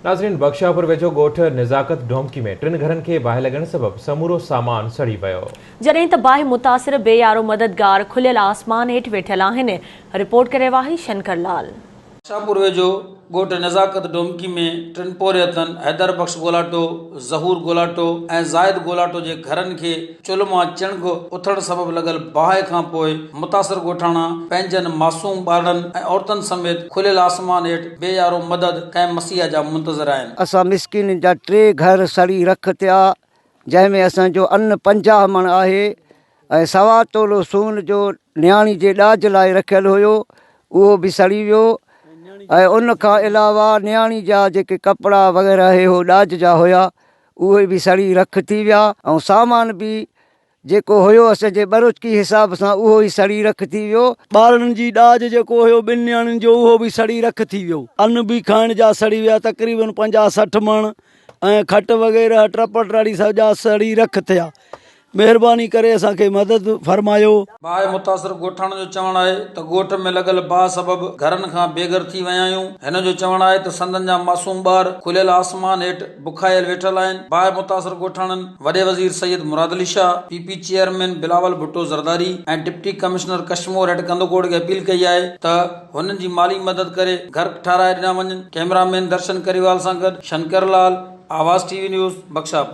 ناظرين بخشاپور ويجهو ڳوٺ نزاڪت ڊومڪي ۾ ٽن گهرن کي باهه لڳڻ سبب سمورو سامان سڙي ويو. جڏهن ته باهه متاثر بي يارو مددگار کليل آسمان هيٺ ويٺل آهن، رپورٽ ڪري رهيو آهي شنڪر لال. بخشاپور ويجهو ڳوٺ نزاڪت ڊومڪي ۾ ٽن پورهيتن حيدر بخش گولاٽو، ظهور گولاٽو ۽ زاهد گولاٽو جي گهرن کي چلهه مان چڻگ اٿڻ سبب لڳل باهه کان پوء متاثر ڳوٺاڻا پنهنجن معصوم ٻارڙن ۽ عورتن سميت کليل آسمان هيٺ بي يارو مدد ڪنهن مسيحا جا منتظر آهن. اسان مسڪينن جا ٽي گهر سڙي رک ٿيا، جنهن ۾ اسان جو ان 50 مڻ آهي ۽ سوا تولو سون جو نياڻي جي ڏاج لاء رکيل هيو اهو به سڙي ويو ۽ ان کان علاوه نياڻي جا جيڪي ڪپڙا وغيره هي هو ڏاج جا هيا اهي به سڙي رک ٿي ويا ۽ سامان به جيڪو هيو اسان جي ٻروچڪي حساب سان اهو ئي سڙي رک ٿي ويو. ٻارڙن جي ڏاج جيڪو هيو ٻن نياڻين جو اهو به سڙي رک ٿي ويو. ان به کائڻ جا سڙي ويا تقريبن 50 60 مڻ ۽ کٽ وغيره ٽپڙ ٽاڙي سڄا سڙي رک ٿيا. مهرباني ڪري اسان کي مدد فرمايو. باهه متاثر ڳوٺاڻن جو چوڻ آهي ته ڳوٺ ۾ لڳل باهه سبب گهرن کان بي گهر ٿي ويا آهيون. هن جو چوڻ آهي ته سندن جا معصوم ٻار کليل آسمان هيٺ بکايل ويٺل آهن. باهه متاثر ڳوٺاڻن وڏي وزير Syed Murad Ali Shah, P P chairman Bilawal Bhutto Zardari ۽ deputy commissioner Kashmore head Kandhkot کي اپيل ڪئي آهي ته هنن جي مالي مدد ڪري گهر ٺهرائي ڏنا وڃن. ڪئميرا مين درشن ڪريوال سان گڏ Shankar Lal, Awaz T V news, Bakhshapur.